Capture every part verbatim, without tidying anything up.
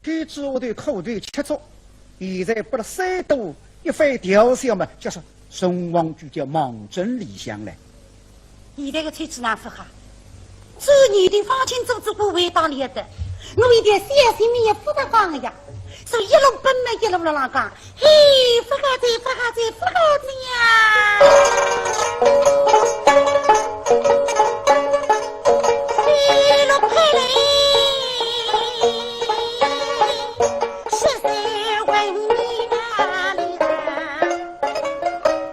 妻子屋头苦头吃足，现在拨了三多一番调笑嘛，叫啥辰光就叫望准里向来。现在个妻子哪勿好？做年头方卿做仔官为当里的，我一点小心也勿得讲呀，所以一路奔嘛一路辣浪讲，嘿，勿好哉，勿好哉，勿好哉呀！一路开来。 十岁问你哪里来？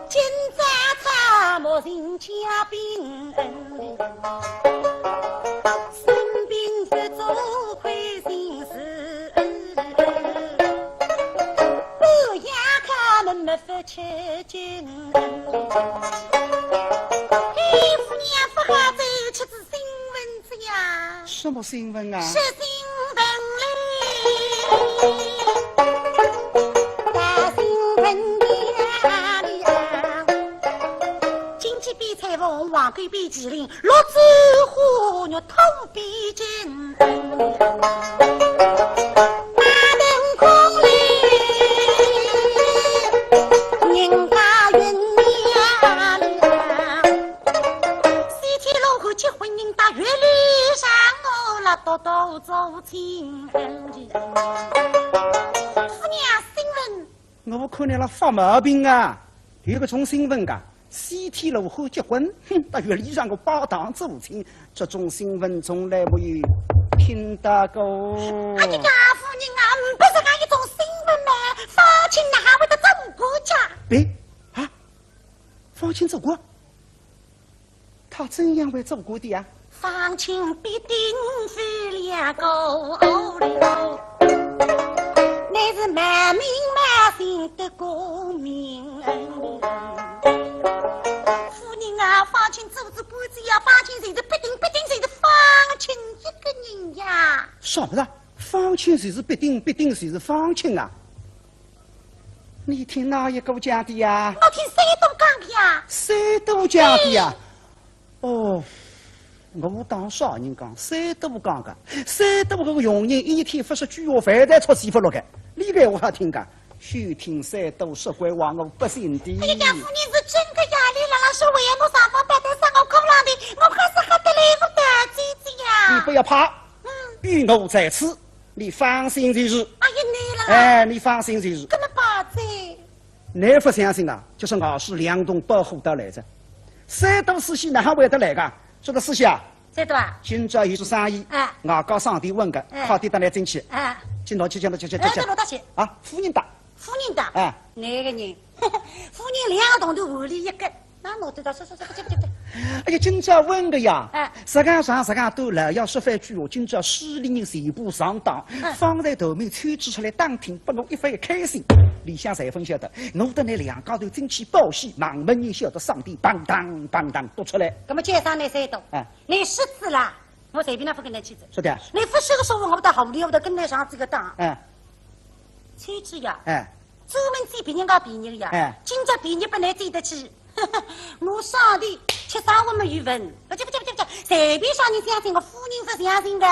今朝他莫寻家兵，生病不做亏心事，不要他们没法吃惊。哎，夫人啊，不好哉，出仔新闻哉呀！什么新闻啊？是新闻嘞。 大新闻呀！金鸡变彩凤，黄狗变麒麟，六只虎肉兔变金。大灯空里，人家云呀！西天路口结婚人家，月里上我拉多多走亲。 夫人啊，新闻。我看侬辣发毛病啊！有搿种新闻噶？西天路口结婚，哼，到月里上个拜堂做亲，这种新闻从来没有听到过。哎呀，夫人啊，勿是搿一种新闻嘛，方卿哪会得做官家？哎，啊，方卿做官？ 他怎样会做官的呀？方卿必定是两个哦哩哦，乃是蛮名蛮姓的功名。夫人啊，方卿做仔官子呀，方卿就是必定，必定就是方卿一个人呀。啥物事？方卿就是必定，必定就是方卿啊？ 你听哪一个讲的呀？我听三多讲的呀。三多讲的呀？哦，我当啥人讲，三多讲个。三多搿个佣人一天勿说鬼话，饭侪吃勿落个。俚个闲话好听个，休听三多说鬼话，我不信的。哎呀呀，夫人是真个呀，俚辣辣说闲话，上方白头上我空浪的，我可是吓得来勿得姐姐呀。你不要怕，嗯。有我在此。 你放心就是。哎呀，你了啦。哎，你放心就是。搿么办哉？你勿相信啊？就是外势两洞保护到来哉。三多四喜哪哈会得来个？说个四喜啊，三多啊。今朝有只生意，哎。外加上帝问个，哎。快点带侬进去。哎。去拿去，去拿去，去，去，哎，去。这弄大去。啊，夫人带。夫人带。哎。哪个人？夫人两个洞头换俚一个。 那我知道，是，是，是，这，这，这。哎呀，今朝问个呀，哎。实梗长，实梗短，老爷说番句闲话，今朝势利人全部上当。哎。方才头面抽出来打听，拨我一番开心。里向侪勿晓得，我搭侬两家头进去报喜，望门人晓得上帝，砰当，砰当，剁出来。搿么叫啥呢？三多？哎。侬说仔啦，我随便哪勿跟侬去哉。是的。侬勿说个说话，我勿得好，我勿得跟侬上这个当。哎。抽仔呀。哎。 专门占别人家便宜个呀，哎。今朝便宜拨侬占得去。我上帝吃生活没有份，不吃不吃不吃不吃，随便啥人相信我，夫人勿相信个。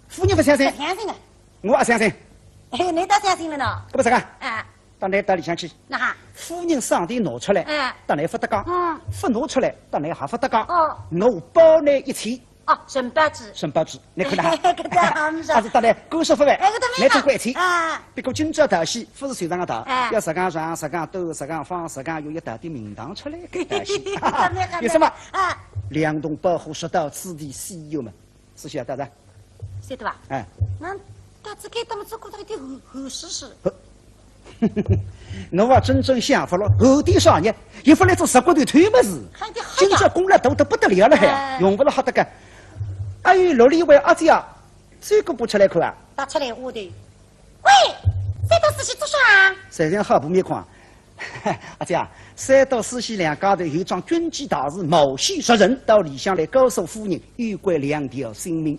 夫人勿相信？勿相信个。我也相信。哎，侬倒相信了喏。搿么实梗？哎。到侬到里向去。哪哈？夫人上帝拿出来，哎。到侬勿搭界。嗯。勿拿出来，到侬也勿搭界。哦。我包侬一切。 哦，承包制。承包制，侬看哪哈？搿搭也是。还是搭侬官说勿办，哎，搿搭蛮好。侬做官去。啊。不过今朝道喜，勿是随便个道，哎。要实梗长，实梗短，实梗方，实梗圆，要道点名堂出来个道喜。搿搭蛮好。有什么？啊。两洞保护说到此地，死有门，是晓得的。晓得伐？哎。那到这个，他们做过这个后，后事是。 我啊，真正想勿落，后点啥呢？伊勿来做十骨头推么事，看得好呀。今朝功劳大得不得了了还，哎。用勿着吓得个。哎呦，陆里为阿姐啊，这个不出来看啊？打出来我的。喂，三多四喜做啥啊？谁人好不面孔啊？阿姐啊，三多四喜两家头有桩军机大事，冒险杀人，到里向来告诉夫人，有关两条性命。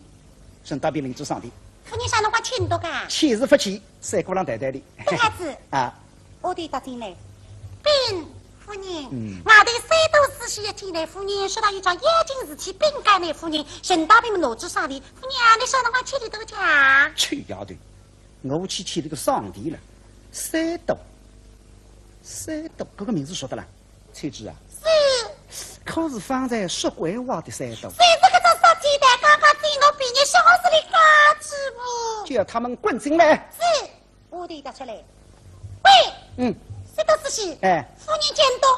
沈大兵领旨上殿。夫人啥辰光去倷笃个？去是勿去， 三姑娘谈谈的。等下子。啊。我得踏进来。禀夫人，嗯。外头三多四喜要进来，夫人说道有桩要紧事体禀告倷夫人，沈大兵拿旨上殿。夫人啊，倷啥辰光去倷笃家？臭丫头，我去请这个上帝了。三多，三多，搿个名字熟得啦？翠芝啊。是。可是方才说鬼话的三多。是这个做啥鸡蛋，刚刚进我毕业小学里高级部。叫他们滚进来。是。 我对答出来。喂，嗯。三多书记，哎。夫人见多，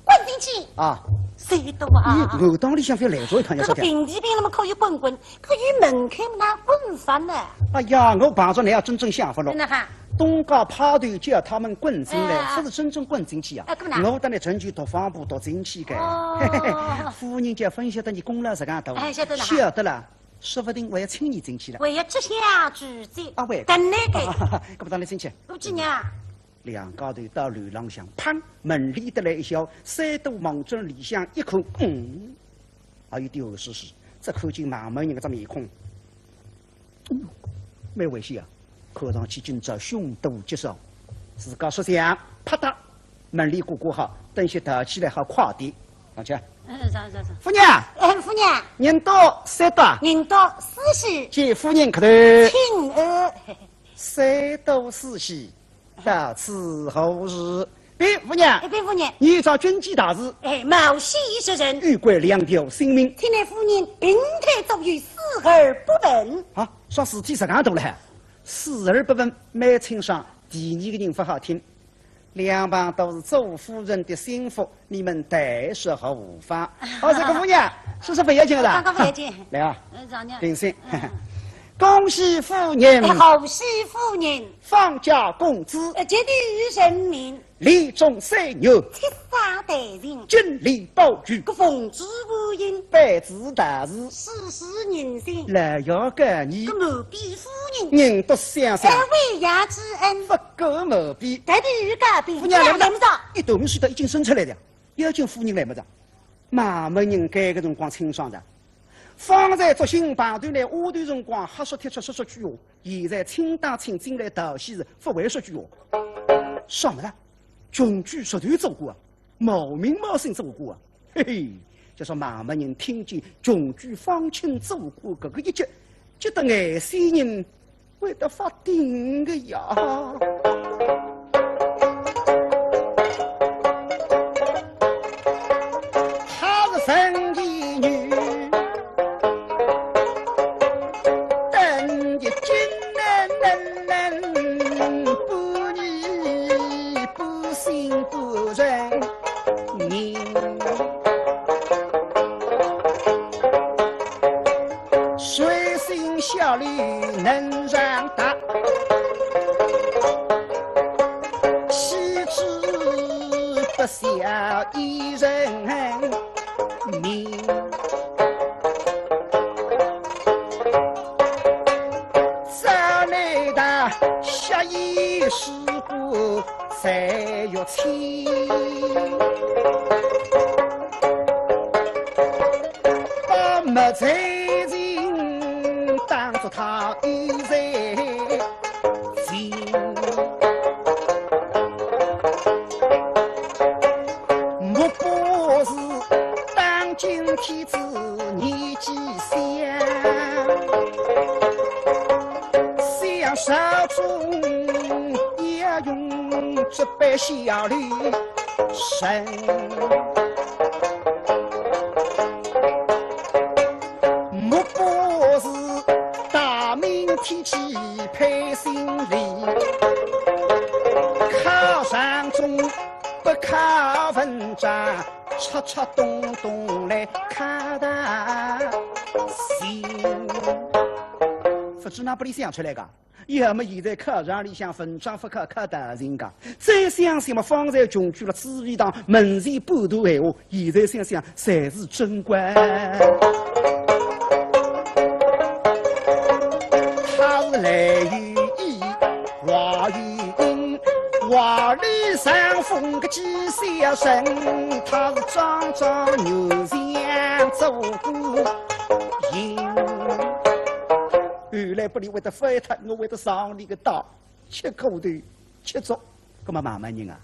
滚进去。啊。三多啊。你我当里向覅来着一趟，要搿个小姐。平地平那么可以滚滚，可以门开那滚翻呢。哎呀，我碰着你啊，真正想勿落。真的哈。东家派头叫他们滚进来，哎。勿是真正滚进去啊。哎，搿么呢？我搭你成就读方部读进去个。哦。嘿嘿嘿，夫人家分析得你功劳实梗大。哎，晓得了哈。晓得了。 说不定我要请你进去了。我要吃下去子。啊，喂。等那个。搿么当然进去。我去呀。两家头到楼浪向，砰，门帘得来一摇，三多望准里向一看，嗯，还有点后势势，只看见孟某人搿只面孔，哎哟，蛮危险啊！看上去今朝凶多吉少。自家说想，啪嗒，门帘挂挂好，等歇逃起来好快点。上去啊。嗯，上上上。夫人，哎，夫人。人到三多。人到书记。见夫人磕头。请安。三多书记，到此何事？禀夫人。哎，禀夫人。你有桩军机大事。哎，冒险一人。有关两条性命。请来夫人平退左右，死而不闻。啊，说事体实梗大了。死而不闻，蛮清爽，第二个人勿好听。 两旁都是做夫人的心腹，你们待是何方？哦，这个夫人，是不是勿要紧了？刚刚勿要紧。来啊，嗯，上去。平身。嗯。恭喜夫人。哎，恭喜夫人。方家公子。呃，及第人民。连中三元。七杀大刑。金莲宝玉。搿奉旨完成。办此大事。世事人心。来要告你。搿某比夫人。人多相像。哎，为爷之恩。 搿么比。到底有改变。夫人来勿着。来勿着。一头米水都已经伸出来了，要紧夫人来勿着。孟某人该个辰光清爽的，方才作兴碰头呢，下头辰光瞎说贴出说说鬼话，现在清打清进来道喜事，勿会说鬼话。啥物事？穷鬼实头做官啊，冒名冒姓做官啊。 嘿嘿，就说孟某人听见穷鬼方卿做官搿个一急，急得眼泪人会得发顶个呀。她是神仙女，等一惊能能能不你不信不认。 你水性小绿能上达，岂止不小一人命。早来大下一世 故才有情。把没罪人当作他有罪情。莫不是当今天子年纪小，想少中 也用这般小绿人。莫不是大明天际配心理，考场中不考文章，吃吃东东来考大刑。勿知哪拨俚想出来个？ 要么现在考场里向文章勿考，考大刑个。再想想嘛，方才穷鬼辣紫薇堂门前半段闲话，现在想想侪是真怪。他是来有意，话有因，话里藏风个几小人，他是桩桩原像做官人。 后来拨俚会得翻脱，我会得上俚个当，吃苦头，吃足。葛末慢慢人啊，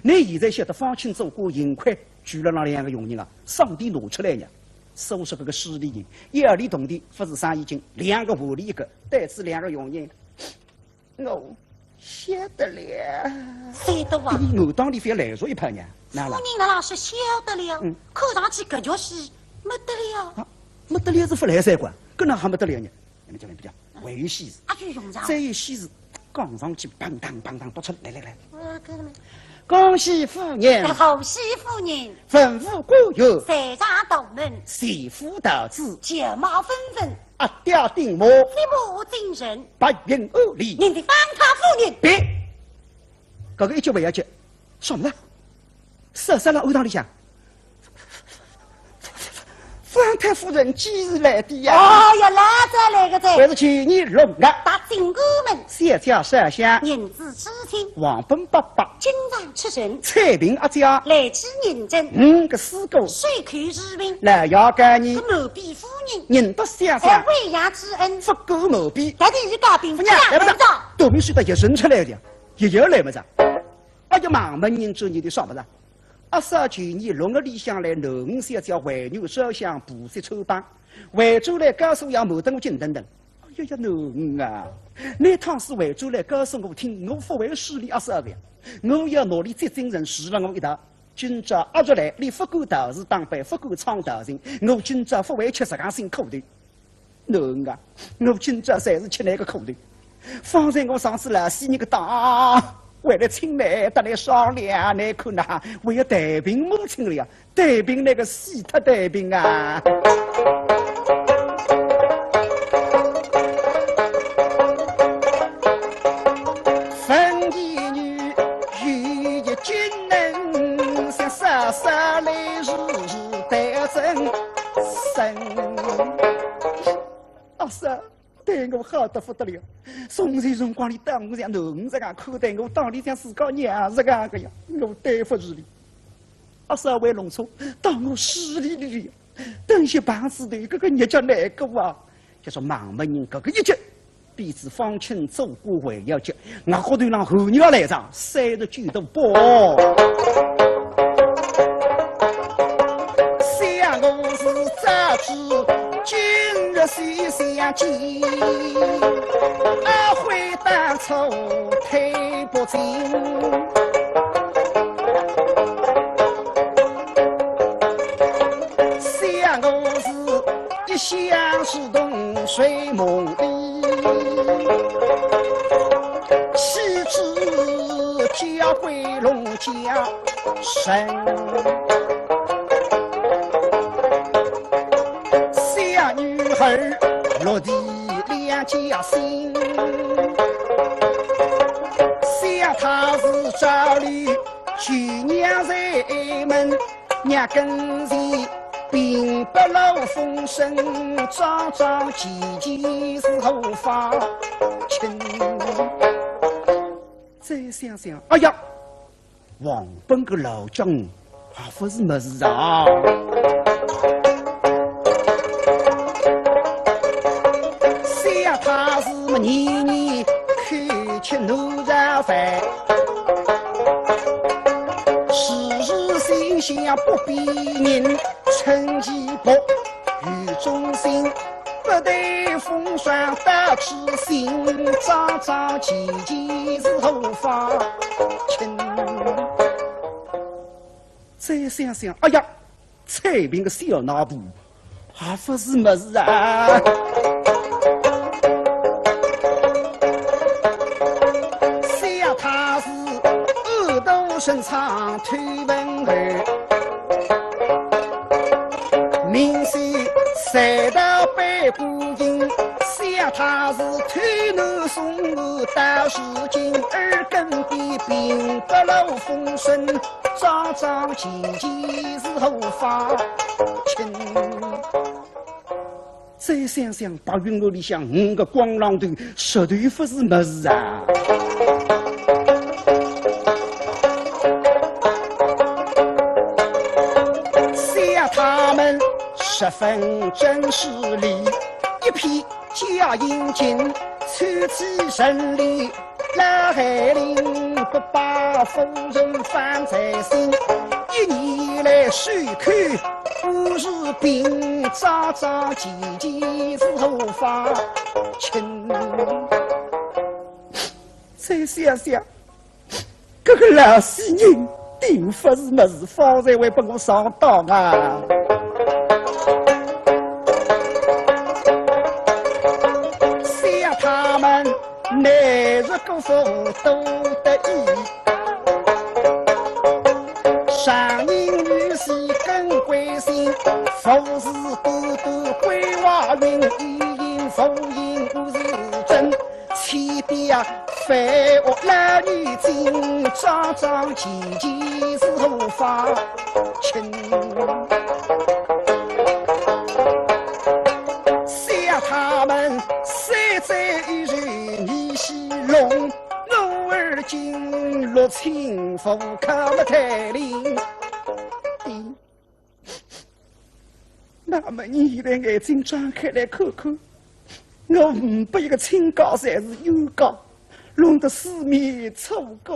倷现在晓得方卿做官幸亏，除了那两个佣人啊，上帝拿出来呢。所以说搿个势利人，一里铜钿勿是生意经，两个碗里一个，对此两个佣人我晓得了。晓得哇？咦，我当里覅来说一拍呢，哪了？夫人哪能说晓得了？嗯。看上去搿就是没得了。啊，没得了是勿来三个，搿哪还没得了呢？那么这边比较，还有喜事。啊，有用场。再有喜事，讲上去，砰当砰当，不出来，来来来。我看看。恭喜夫人。哎，恭喜夫人。文武官员。齐上大门。齐府到此。轿马纷纷。 阿爹顶马，飞马进城，白云万里。认得方太夫人。别，搿个一句勿要紧，啥物事？啥啥辣庵堂里向？方太夫人几时来的呀？哦哟，老早来个哉。还是去年六月。踏进庵门，小姐烧香，认仔知亲，王本伯伯，今朝出城，采萍阿姐，来去认真，五个四个，守口如瓶，老爷告你，搿某比 夫人，认得小姐，还为爷之恩，不敢毛病。到底是告禀夫人，来勿着，来勿着。大门是得一伸出来的，也要来勿着。哎呀，忙么人做你的啥物事？阿嫂去年六月里向来，囡儿小姐还愿烧香，菩萨抽榜，回转来告诉爷，慢等我紧等等。哎呀呀，囡儿啊，那趟是回转来告诉我听，我勿会势利阿嫂的，我要拿伊接进城，住了我一道。 今朝阿叔来，伊勿敢道士打扮，勿敢唱道情，我今朝勿会吃实梗辛苦头。囡儿啊，我今朝侪是吃倷个苦头。方才我上次老死人个当，为了请倷搭倷商量，倷看呐，为了太平母亲了呀，太平那个死脱太平啊。 分一女，与一君能，像嫂嫂来时代真深。阿嫂对我好得不得了，从前辰光里当我像囡儿实梗看待我，当里像自家娘实梗个呀，我对勿住伊。阿嫂为弄错，当我势利哩呀，等歇碰死头，搿个日脚难过啊。就说忙么人搿个日脚， 比之方卿做官还要急，额角头浪寒热来着，三十九度八。想我是早知今日须相见，阿悔当初推不进。想我是 一向是同睡梦里，岂知家规弄家生。小女儿落地两家心，想她是照例 舅娘在门，娘跟前并不露风声，桩桩件件是何方情。再想想，哎呀，王本个老将 还勿是么事啊。想她是么年年口吃奴才饭，时时心想不比人，趁其薄雨中心，不待风霜到此心，桩桩件件是何方情。 再想想，哎呀，采萍个小脑婆，还勿是么事啊。想她是恶毒深藏偷文儿，明秀赛道背孤影，想她是偷男送女到如今，耳根边并不露风声。 桩桩件件是何方情。再想想，白云庵里向五个光郎头，实头勿是么事啊。想他们十分真势利，一片 假英俊，出自人里，老海灵不把夫人放在心。一年来守口不是病，桩桩件件是何方情。再想想，搿个老死人定勿是么事，方才会拨我上当啊！想他们乃是个福都得意，上人女婿更关心，福是短短桂花运，一应福应不是真。 千变万化老女精，桩桩件件是何方情？想他们三载一日你戏弄，我儿今落清福可么太灵。 那么你现在眼睛张开来看看，我呒不一个亲家侪是冤家，弄得四面楚歌，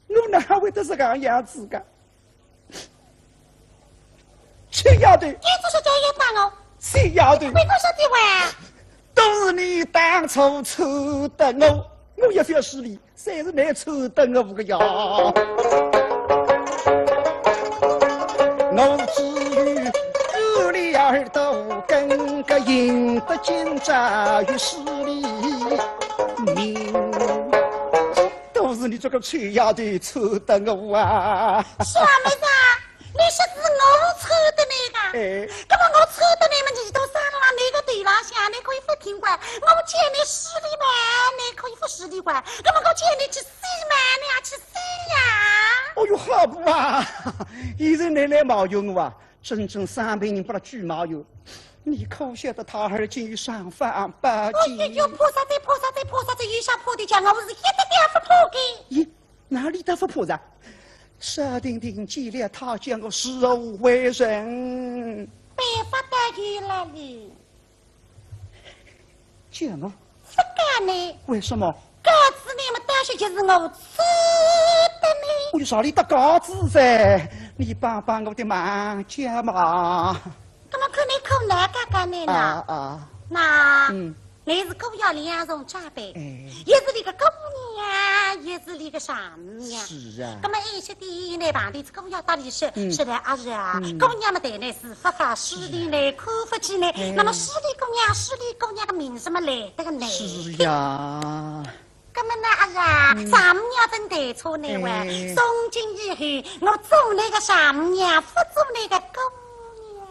我哪会得这个样子个？臭丫头，你做啥叫要打我？死丫头，为我说的话？都是你当初撺得我，我也是要势利。 侪是倷撺得我个呀。我只有有理耳朵根，个赢得今朝与势利名。都是你这个臭丫头撺得我啊！啥物事啊？ 你说是我撺得倷个？哎。搿么我撺得倷么，倷倒生辣倷个头浪向，倷可以勿听个。我叫倷势利嘛，倷可以勿势利个。搿么我叫倷去死嘛，倷也去死呀。哦哟，好不啊！现在倷来冒用我啊，真正生病人拨伊举冒用。你可晓得他儿今有尚方宝剑？哦哟哟，怕啥哉，怕啥哉，怕啥哉，有啥怕的讲，我是一点点勿怕的。咦， 哪里搭勿怕哉？说定定见了他，叫我是何为人？办法搭有了哩。叫我？勿讲呢。为什么？告诉你们，但是就是我撺得呢。我有啥里搭告诉哉？你帮帮我的忙，叫嘛。搿么看你可难讲讲呢呐。啊，啊。那，嗯。 倷是姑爷两重长辈，哎。也是倷个姑娘，也是倷个丈母娘。是啊。搿么一歇天呢，碰头子姑爷搭俚说，嗯。说来阿是啊，嗯。姑娘么对倷是勿好，势利呢，是啊。看勿起呢，哎。那么势利姑娘，势利姑娘个名字么来得个难听。是呀。搿么呢，阿是啊，嗯。丈母娘真对错呢喂，哎。从今以后，我做倷个丈母娘，勿做倷个姑娘。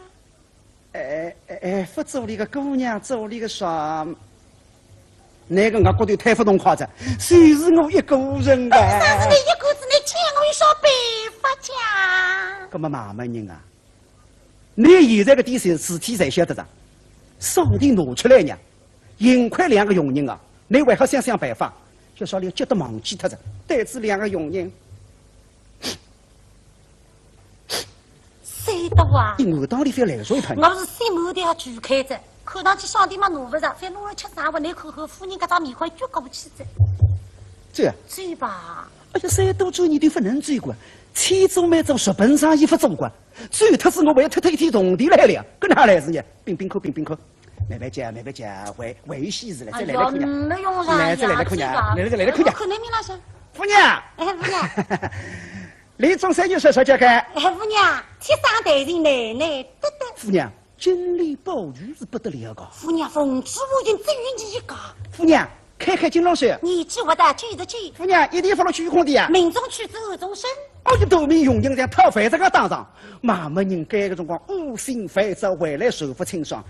哎，哎，哎，勿做倷个姑娘，做倷个啥？倷个额角头太勿痛快哉，就是我一个人个。啥是倷一个子，倷叫我有啥办法讲？搿么妈妈人啊，倷现在个点事，事体侪晓得哉，上钿拿出来呢，幸亏两个佣人啊，倷还好想想办法，叫啥倷急得忘记脱哉，对仔两个佣人。 三刀啊！伊硬道理覅来说一趟。我是心满的要举开哉，看上去上钿嘛拿勿着，覅拿来吃生活，倷看看夫人搿张面孔就过去哉。这样。走吧。哎呀，三刀做人就勿能走个，千做万做，日本生意勿做个，走脱是我还要脱脱一天铜钿来了，搿哪来事呢？冰冰看，冰冰看，慢慢叫，慢慢叫，危，危险事了，再来来看呀。哎呦，没用啦，来，再来来看呀，呀，来来再来来看呀。看那面那是。夫人。哎，夫人。 你总算有说说这个。哎，夫人，天生才情难难得得。夫人，金陵宝玉是不得了个。夫人，凤至于今只有你一个。夫人，看看金龙手。你知我的，记得记。夫人，一点不落虚空的呀。命中取之暗中生。哦，一头面容颜像讨饭这个当上，妈妈人该个辰光五心烦躁，回来说不清爽。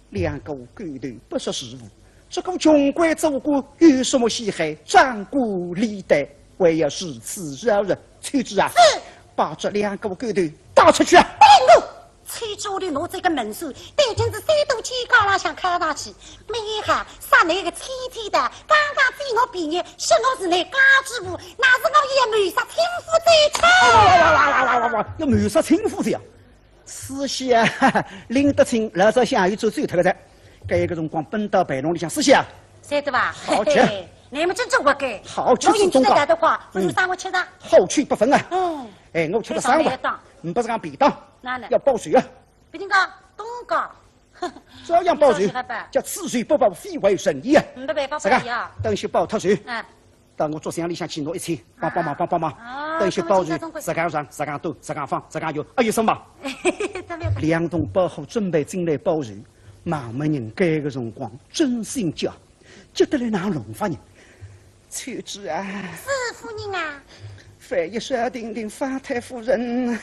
两个狗头不识时务， 这个穷鬼做官有什么稀罕？张冠李戴，还要如此招人。翠珠啊，是。把这两个狗头带出去啊！等我！翠珠的拿这个门闩，对准仔三刀肩胛浪向敲上去。没一下，杀那个青天的，刚刚比我毕业，说我是那家主婆，那是我也谋杀亲夫罪去。哇哇哇哇哇哇哇！要谋杀亲夫罪啊！ 是些啊，拎得清，老早想有做最特个哉。搿一个辰光奔到备弄里向，是些啊。晓得伐？好吃。嘿嘿，你们真正活该。好吃我引起的来的话，嗯。不如三我吃的。好吃不分啊。嗯。哎，我吃了三碗，太上来了当。嗯，不是讲便当，哪能？要报仇啊。不能讲，东讲。照样报仇，叫此仇不报，非为人也啊。没办法，啥个？不一样。等歇报脱仇。哎。到我桌箱里向去拿一千，帮帮忙，帮帮忙。啊，等歇包船，自家上，自家端，自家放，自家摇，啊，有数吧？两桶包好准备进来包船，妈妈人搿个辰光真心急，急得来哪弄法呢？秋珠啊，是夫人啊。万一说定定方太夫人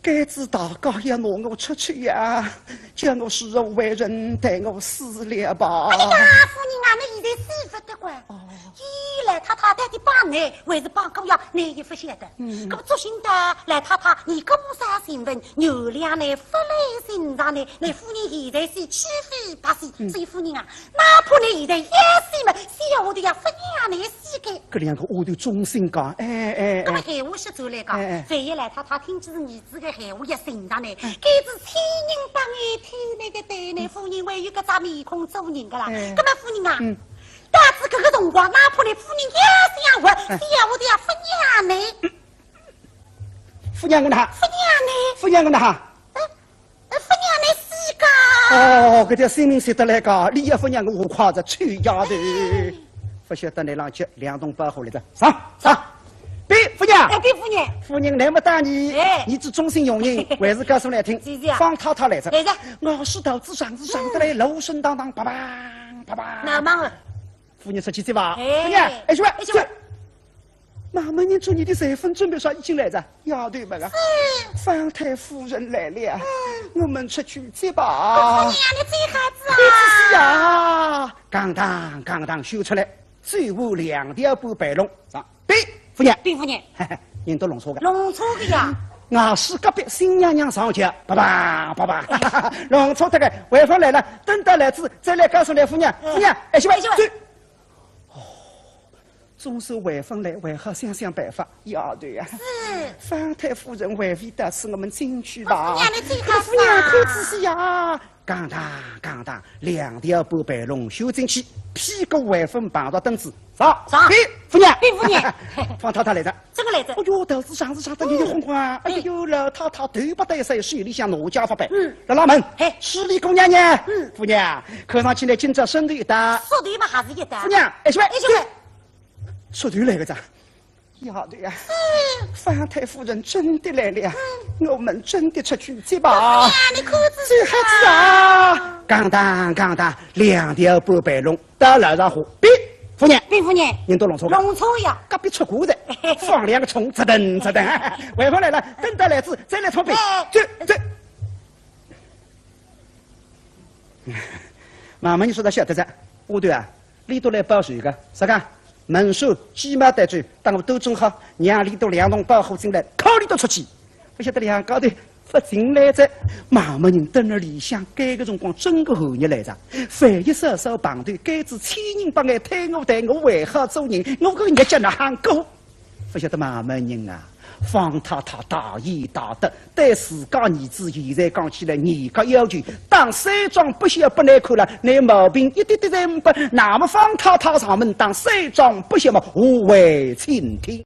该知大家要拿我出去呀，叫我是个坏人，待我死了吧。哎呀，夫人啊，侬现在死勿得个。哦。伊赖太太到底帮侬，还是帮姑爷，侬也勿晓得。嗯。搿么作兴的赖太太，伊姑丈身份，原谅侬，勿来寻着侬，侬夫人现在是气愤百喜，嗯。所以夫人啊， 哪怕侬现在要死么，小丫头也勿让侬死个。搿两个丫头忠心讲，哎，哎，哎。搿么闲话说转来讲，哎，哎。万一赖太太听见是儿子个闲话要寻着侬，哎。该是千人百眼天那个对侬夫人还有搿只面孔做人个啦。哎。搿么夫人啊，嗯。到仔搿个辰光，哪怕侬夫人要想活，哎。小丫头也勿让侬。 夫人我哪哈？夫人呢？夫人我哪哈？呃，呃，夫人呢死个。哦，搿条性命值得来讲，你也夫人我快着，臭丫头。哎。勿晓得侬浪急，两桶包好来着，上，上。禀夫人。哎，禀夫人。夫人来么大呢，哎。儿子忠心用人，还是告诉侬听，是，是啊。方太太来着。来着。我是到仔上是上得来，嗯。老生堂堂，啪啪，啪啪。那忙啊。夫人出去去吧。哎。夫人，哎，去吧，哎，去吧。去。 妈妈，你做你的身份准备啥？已经来着，丫头们啊。是。方太夫人来了，嗯。我们出去去吧。夫人，你最好子啊。对仔是呀，当当当当，秀出来，最后两条半白龙，上，禀夫人。禀夫人。嘿嘿，人都弄错个。弄错个呀。外势隔壁新娘娘上去，啪啪啪啪，弄错这个，回房来了，等到来子再来告诉来夫人，嗯。夫人，哎，去吧，哎，去吧。走。 总是回房来，还好想想办法。丫头呀，是。方太夫人还未到，是我们进去吧。夫人，你最好夫人，快仔些呀！当当当当，两条半白龙秀进去，屁股还粉碰着凳子，上。上。禀夫人。禀夫人。方太太来着。真个来着。哎哟，头子上是上得有点昏昏啊。哎。哎哟，老太太头不对手，手里向拿家法板。嗯。拉拉门。嘿。施礼姑娘呢？嗯。夫人，看上去呢，今朝身体一搭。说对嘛，还是一搭。夫人，哎，去吧。哎，去吧。 说对来个咋？丫头呀，方太夫人真的来了，我们真的出去去吧。哎呀，你可知道啊？最好子啊！当当当当，两条半白龙到楼上花，禀夫人。禀夫人。人都弄错了。弄错呀。隔壁出过的，放两个虫，吱噔吱噔。回房来了，等到来子再来通禀。哎。走，走。 妈妈，你说到晓得哉，丫头啊，里头来报仇个，啥个？门首鸡毛掸子，当我都种好，让里头两桶包好进来，靠里头出去。勿晓得两家头勿进来哉，妈妈人蹲辣里向，该个辰光真个后日来着，万一嫂嫂碰头，该是千人百眼对我待我还好做人，我个日脚哪哼过？ 勿晓得妈妈人啊，方太太大义大德，对自家儿子现在讲起来严格要求，打三桩不孝拨倷看了，倷毛病一点点侪呒不，那么方太太上门打三桩不孝嘛，下回请听。